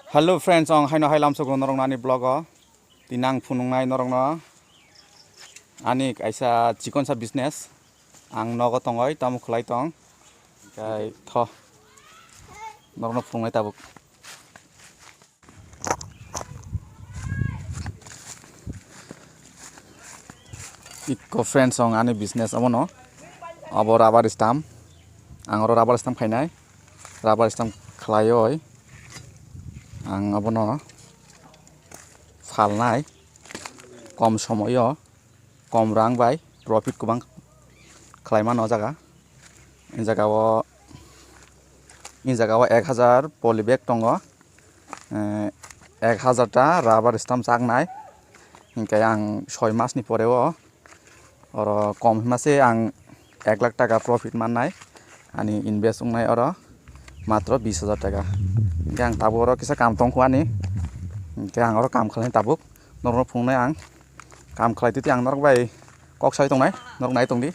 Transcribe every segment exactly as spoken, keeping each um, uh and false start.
Hello friends, ang haino hai lamsok rw norok nani vlog o. Tini ang phunuknai norokno ani kaisa chikonsa business. Ang nogo tongoi, tamo khwlai tong. Kai tho. Norokno phunuknai tabuk. Ikko friends, ang ani business abono. Abo rubber stamp. Ang oro rubber stamp khainai. Rubber stamp khlaioi. Ang abono phalnai. Kom somoio. Kom rang bai profit kwbang khlai mano o jaga. I jaga o, i jaga o ek hajar poly bag tongo. Eh, ek hajar ta rubber stamp chaknai. Hinkhe ang soi mas ni pore o oro kom hima se ang ek lakh taka profit mannai. Ani invest wngnai oro matro bis hajar taka. Hinkhe ang tabuk oro kisa kam tongkho ani. Hinkhe ang oro kam khlainai tabuk. Norokno phunuknai ang. Kam khlai twi twi ang norok bai kok sai tongnai. Norok nai tongdi.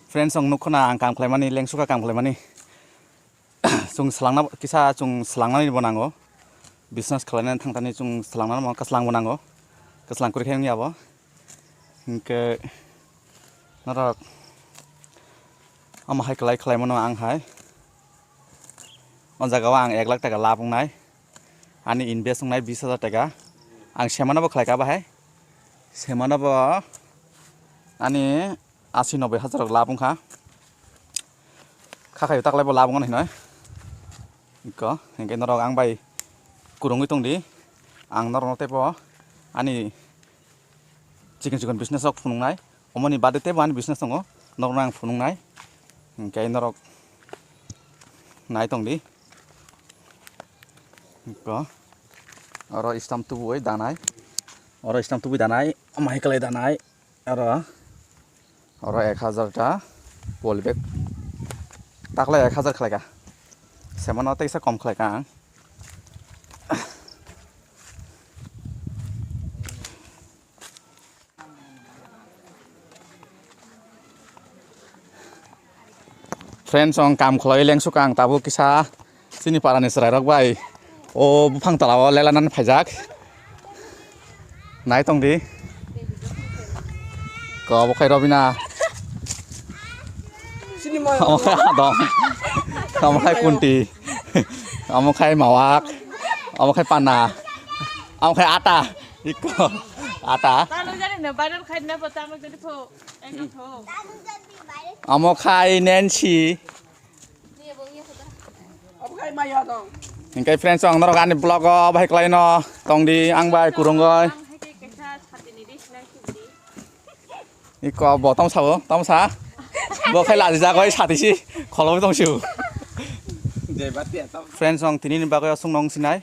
Friends, ang nukho na ang kam khlaimani, lengsukha kam khlaimani. Chwng swlangna, kisa chwng swlangnani bo nango. Business khlainani thangthani chwng swlangnani bo, kwslang bo nango. Kwslang kwrwi khe wngya bo. Hinkhe norok omo hai kwlai khlaimano ang hai. O jaga o ang ek lakh taka lab wngnai. Ani invest wngnai bis hajar taka. Ang semano bo khlaikha bahai. Semano bo ani asi noboi hajar rok lab wngkha. Kha khaio taklai bo lab wngmano hinoi. Iko, hinkhe norok ang bai kwrwngwi tongdi. Ang norokno teibo ani chikon chikon business rok phunuknai. Omoni bade teibo ani business tongo. Norokno ang phunuknai. Hinkhe norok nai tongdi. Iko. Oro stamp tubui danai. Oro stamp tubui danai. Omo hai kwlai danai. Oro, oro ek hajar ta poly bag. Taklai ek hajar khlaika. Semano teisa kom khlaika ang. Friends, ang kam khlai lengsukha ang tabuk kisa. Chini parani chwrairok bai o buphang tola o lelanani phaijak. Nai tongdi. Ko obo khai Robina. Omo khai Adong. Omo khai Kunti. Omo khai Mawak. Omo khai Pana. Omo khai Ata. Iko. Ata. Talo jani na viral khai na po talo jani po. Eko po. Omo khai Nancy. Hinkhe friends, ang norok ani vlog o bahai khlaino tongdi, ang bai kwrwngwi. Iko bo tamo sabo, tamo sa. Bo khai laji jagoi satisi kholobwi tongsiu. Friends, ang tini ni bagwi aswk nong sinai.